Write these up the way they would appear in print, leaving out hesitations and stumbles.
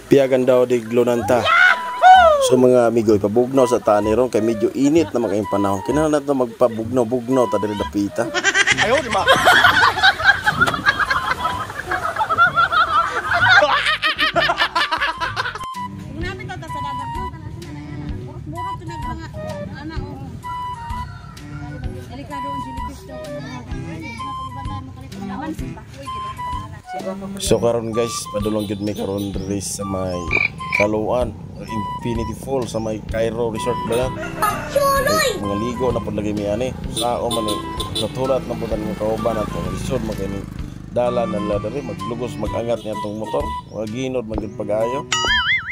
Piyagan daw di glunanta. So mga amigo, ipabugnaw sa tani ron kay medyo init na kayong panahon. Kinahanglan nato magpabugnaw-bugnaw ta diri dapita. Ayaw, di ba? So karon guys, padulong gyud mi karon diri sa may Kaluan, Infinity Falls sa may Cairo Resort ba yan? Mga ligo na pud lagi mi ani. Sao man ni naturat na pud ang mga kauban ato resort man kay ni dala na nila diri maglugos magangat niya atong motor. Mga ginod man gyud pag-ayo.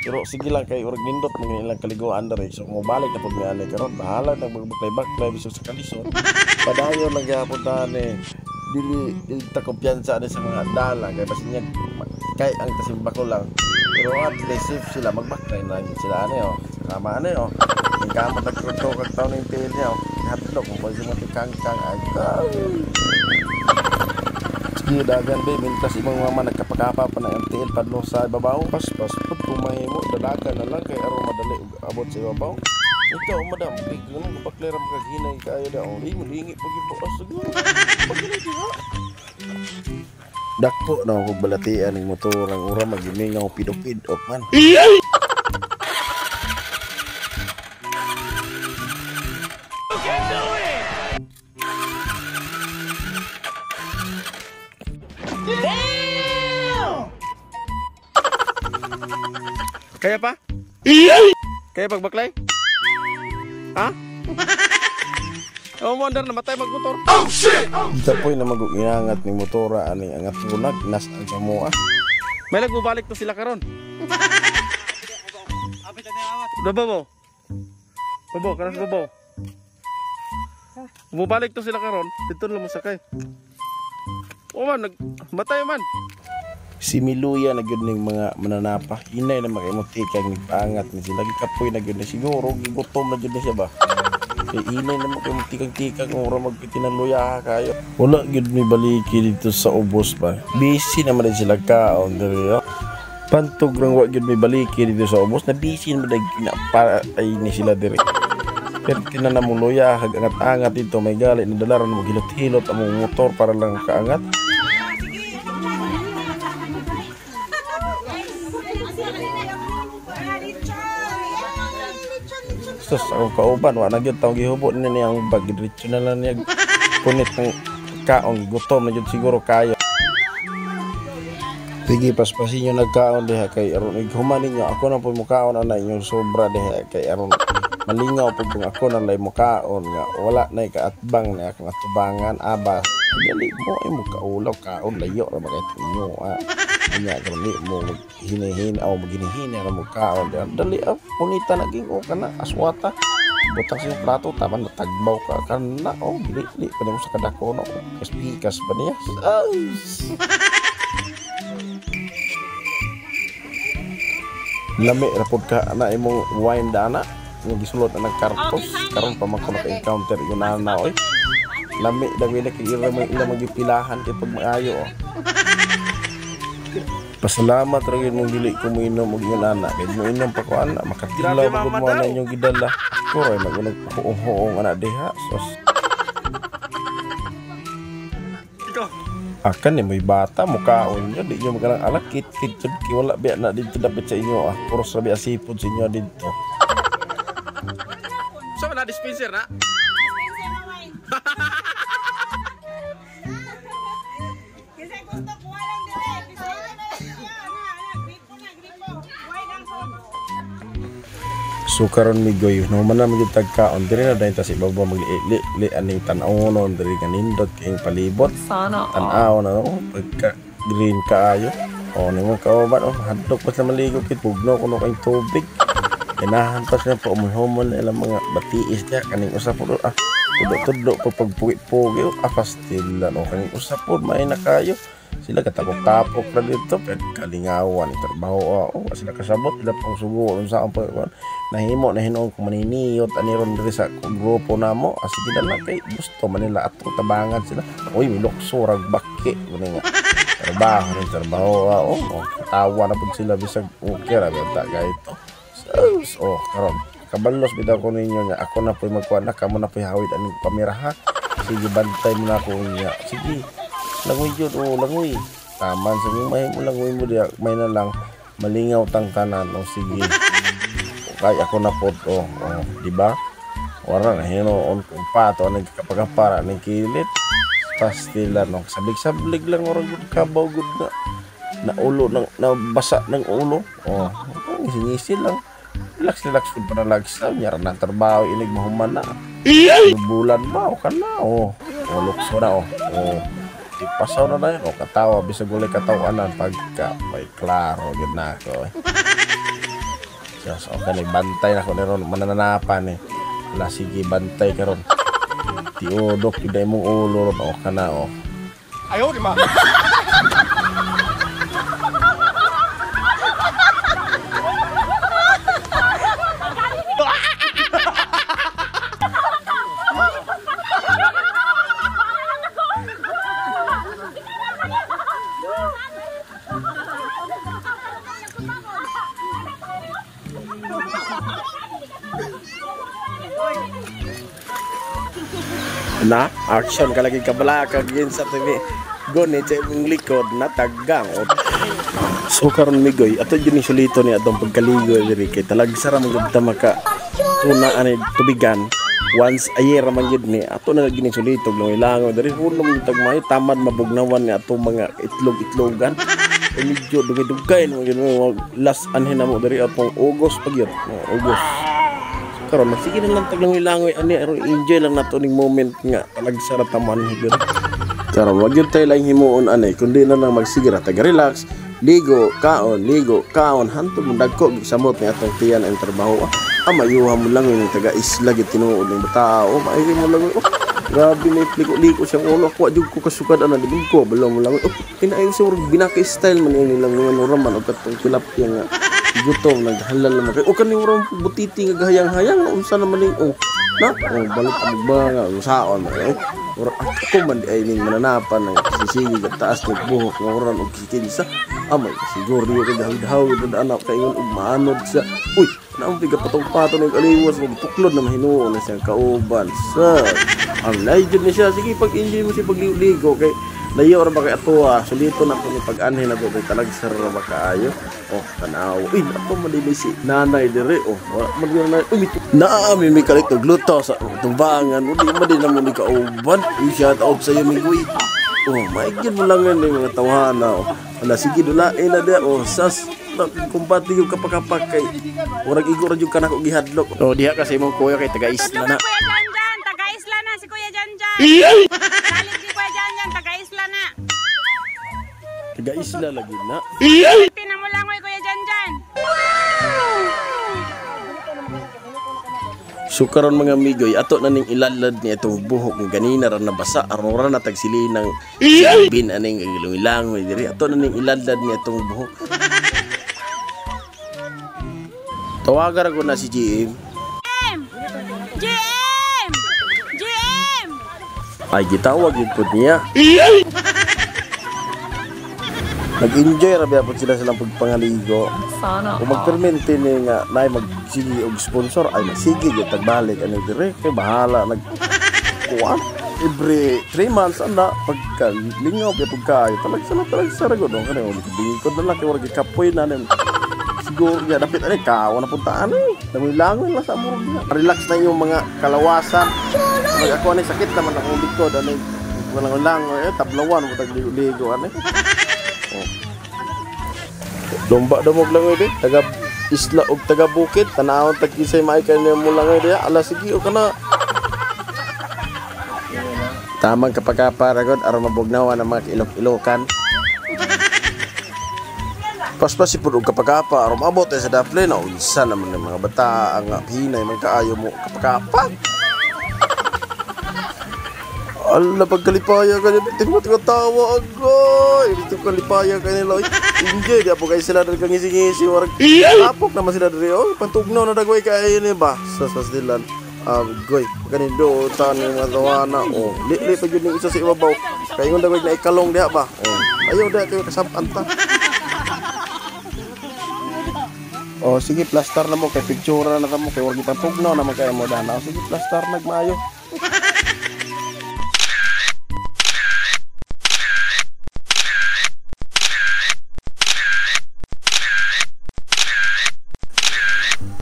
Pero sige lang kay urag nindot man ilang kaliguan diri. So mobalik na pud mi ani karon, bahala na magbaklay-baklay bisag sa kalisod. Padayon lang gyapon ta ani. Dili dili ta kumpiyansa ani sa mga dala kay basin niya kay ang tasimbako lang. Pero at least safe sila magbaklay na lang sila ani oh. Tama ani oh. Ang kamot nagkruto kag taon ning tiil niya oh. Hadlok mo pag mo kangkang ay. Sige dagan be mintas imong mama nagkapakapa pa ng tiil padlong sa ibabaw. Paspas pud kumahimo dalaga na lang kay aron madali og abot sa ibabaw. Ikaw madam, kay ganun baklay ra makaghinay kaayo da. Oh, di mo lingi pag ibuas siguro. Paghinay diha. Dakpo na ako balatian ng motor ang ura magimingaw pidok-pidok man. You can do it! Damn! Kaya pa? Kaya pagbaklay? Ha? Oh, wonder na matay magmotor. Oh shit! Kita po'y na mag-inangat ni motora ani angat bunag nas ang samoa. May lagbubalik to sila karon. Babaw. Babaw, karas babaw. Bubalik to sila karon, dito na mo sakay. Oh man, nagmatay man. Si Miluya na gyud ning mga mananapa. Inay na makaimoti kay nagpaangat ni sila. Gikapoy na gyud ni siguro, gigutom na gyud ni siya ba. Kay inay na makaimoti kang tikang ora magpitinaluya kayo. Wala gyud mi baliki dito sa ubos ba. Busy naman din sila kaon diri. Oh. Pantog rang wa gyud mi baliki dito sa ubos, na busy naman din pa ay ni sila diri. Pero tinanamuluya hag angat-angat dito may gali na dalaran mo hilot-hilot among motor para lang kaangat. Sus, akong kauban, wa na gyud taong gihubo ni niyang bag, diretso na lang niya punit ng kaon, gutom na gyud siguro kayo. Sige, paspasin nyo nagkaon diha kay aron ighuman ninyo, ako na po mukaon ana inyong sobra diha kay aron malingaw po kung ako na lay mukaon nga wala na kaatbang na akong atubangan aba. Dali mo ay mukaulaw kaon layo ra ba kay inyo ah. Nya karon di mo maghinihini o maghinihini ra mo kaon. Dali ah, punita na ging o kana aswata. Butang sa plato taman natagbaw ka kana oh dili dili pa nimo sa kadako no. Pikas pa niya. Ay. Lami ra pud ka ana imong wine dana nga gisulot na nagkartos karon pa man ko naka-encounter yun ana oy. Lami daw ila kay ila may ila magipilahan kay pag maayo oh. Pasalamat ra gyud mong dili ko moinom og ingon ana kay moinom pa ko ana makatilaw Grabe, pud mama mo ana daw. inyong gidala. Ko ra magunag huong-huong ana diha sos. Ikaw. Akan ni mo'y bata mukaon nyo di nyo magalang alakit kit jud ki wala biya na didto dapit sa inyo ah. Puros ra biya sipod sa inyo didto. Sa na dispenser na? Kasi gusto ko walang dire. Gripo na, gripo. Why ang son? So karon migoy no man na magyud tagkaon diri na dayon ta sa ibabaw magli-li aning tan-awon diri kanindot kayong palibot. Sana all. Tan-aw na oh, pagka green kaayo. Oh nimo kauban oh hadlok pa sila maligo kit bugno kuno kay tubig. Ganahan pa sila pa umhumon ilang mga batiis niya kaning usa pud ah tudlo-tudlo pa pagpugi-pugi oh, ah pastila no kaning usa pud may na kayo. Sila katapok-tapok na dito pero kalingawan trabaho ah, oh, sila kasabot ila pang sugo unsa ang pagkuan nahimo na hinuon kung maniniyot ani ron diri sa grupo namo ah, sige na lang kay gusto man nila atong tabangan sila. Uy milukso rag baki kuno nga. Trabaho rin, trabaho. Oh, tawa na po sila bisag okay ra benta gayto. Sus, oh, karon. Kabalos bitaw ko ninyo nga ako na po'y magkuha na, kamo na po'y hawid aning kamera ha. Sige, bantay mo na ako niya. Sige. Langoy jud, oh, langoy. Taman sa may mo langoy mo diya, may na lang malingaw tang tanan. Oh, sige. Okay, ako na po, oh, oh, di ba? Wala na hinuon kung pato ang kapagapara ng kilit. Pastila no, sablig-sablig lang ora gud kabaw gud na na ulo ng nabasa ng ulo. Oh, ngisi-ngisi lang. Relax relax pud para lagsa nya ra na trabaho inig mahuman na. Bulan ba o kana oh. Oh, lukso na oh. Oh. Ipasaw na na yun. Oh, katawa bisag walay katawanan pagka may klaro gyud na ako. Eh. Diyos, okay, bantay na ko ni ron manananapan eh. Wala, sige, bantay karon. Tiudok yun na imong ulo ron. O ka na, oh. Ayaw, di ma. Na action ka lagi kabalaka gin sa TV gunit sa imong likod na tagang. So karon migoy ato jud ni sulito ni atong pagkaligo diri kay talagsa ra man gud ta maka tuna ani tubigan once a year man jud ni ato na lagi ni sulito langoy-langoy diri hulom tag may tamad mabugnawan ni atong mga itlog-itlogan. E medyo dugay-dugay man jud last anhin namo diri atong August pag yun. August. Karon sige na lang taglangoy-langoy ani aron enjoy lang nato ning moment nga talagsa ra taman higud. Karon wag gyud tay laing himuon ani kundi na lang magsige ra tag relax, ligo, kaon, hantod mo dagko gyud samot ni atong tiyan ang trabaho. Ah, mayuha mo lang yung taga isla gyud tinuod ning batao, maayo mo lang. Oh, grabe na liko-liko siyang ulo. Ako jud ko kasukad ana di ko balo mo lang. Oh, kinayo sa murag binaka style man ini lang nga man og katong tilapia nga gutom naghalal naman kayo. O kani murag butiti nga gahayang-hayang unsa naman ning oh na oh balot ang ba nga usaon man eh. Murag ako man di ay ning mananapan ng sisigi ka taas ng buhok nga oran og kikinsa. Amay siguro di ka dahawd-hawd na anak kaingon og maanod siya. Uy, naampi ka patong-patong og aliwas og tuklod na mahinuon na siyang kauban. Sa ang layo ni siya, sige pag-enjoy mo siya pagligo kay layo ra ba kay atoa, sulito na ko ni pag-anhin ako kay talagsar ra ba kaayo. Oh, tanaw. Uy, ato man si nanay dire. Oh, wala man gyud nanay. Uy, naa mi kalit og luto sa tubangan. Udi man din namo ni kauban. Uy, shout out sa iyo migoy. Oh, maigid mo lang yun yung mga tawhana. Oh. Wala, sige dulain na dia. Oh, sas kumpati yung kapakapak kay urag igo ra jud kanako gihadlok. Oh, diha kasi imong kuya kay taga isla na. Kuya Janjan, taga isla na si Kuya Janjan. Salig si Kuya Janjan, taga isla na. Taga isla lagi na. Tingnan mo lang oy Kuya Janjan. So karon mga amigoy, ato na ning ilalad ni itong buhok nga ganina ra nabasa aron ra na tagsili ng bin aning langoy diri. Ato na ning ilalad ni itong buhok. Tawagan ko na si GM. GM! GM! Ay gitawag yun po niya. Nag-enjoy ra ba po sila silang pagpangaligo. Sana. Kung magpermente ni nga naay magsige og sponsor ay magsige gyud tagbalik ani dire kay bahala nag kuan every 3 months ana pagka lingaw gyud pagkaayo talagsa ra gud kani og bingkod na lang kay wala gikapoy na ni siguro ya dapit ani kawa na puntaan ani langoy-langoy lang sa amor niya. Relax na inyong mga kalawasan. Mag ako ani sakit naman akong likod ani langoy-langoy eh tablawan mo tagligo-ligo ani. Lumba damog langoy di taga isla og taga bukid tanawon tag kisay maay kay nimo langoy diya ala sige o kana. Tamang kapakapara gud aron mabugnawan ang mga ilok-ilokan. Paspas si pud og kapakapa aron maabot sa daplin na unsa naman ng mga bata ang hinay man kaayo mo kapakapa. Ala pagkalipaya ka niya, tingko tawa agoy. Tingko kalipaya ka nila. Enjoy di po kayo sila diri kang ngisi-ngisi warag. Tapok naman sila diri. Oh, pantugnaw na dagway kaayo ni ba. Sa sasdilan. Agoy, pagkanindutan yung mga tawana. Oh, li pa gyud ning isa sa ibabaw. Kay ingon daw na ikalong diha ba? Oh, ayaw diha kayo kasab-an ta. Oh, sige, plaster na mo kay picture na ta mo kay wag ipatugnaw na man kay mo dana. Oh, sige, plaster nagmaayo.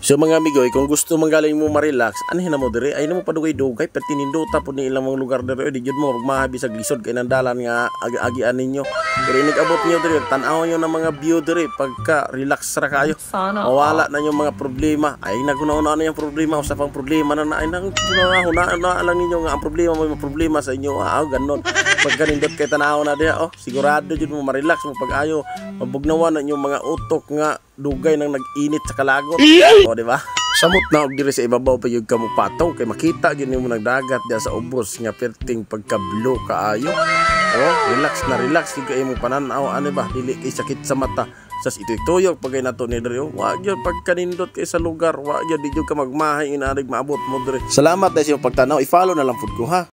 So mga amigo, kung gusto man galing mo ma-relax, anhin na mo dire, ay na mo padugay-dugay, pero tinindota po ni ilang mga lugar dire, di jud mo magmahabi sa glisod kay nandalan nga agi-agian ninyo. Pero inig-abot niyo dire, tan-aw niyo ng mga view dire, pagka relax ra kayo. Sana Mawala na yung mga problema. Ay naguna-una na yung problema, usa pang problema na na ay naguna-una na lang ninyo nga ang problema mo may problema sa inyo. Ah, ganon. Pagka nindot kay tan-aw na diha, oh, sigurado jud mo ma-relax mo pag-ayo, mabugnawan na inyong mga utok nga dugay nang nag-init sa kalagot. O, di ba? Samot na og diri sa ibabaw pa gyud kamo patong kay makita gyud nimo nagdagat diya sa ubos nga perting pagka-blue kaayo. Oh, relax na relax gyud kay imong panan-aw ani ba, dili kay sakit sa mata. Sas ito'y tuyok pagay nato ni diri. Wa gyud pagkanindot kay sa lugar, wa gyud di gyud ka magmahay inarig maabot mo diri. Salamat dahil sa imong pagtanaw, i-follow na lang pud ko ha.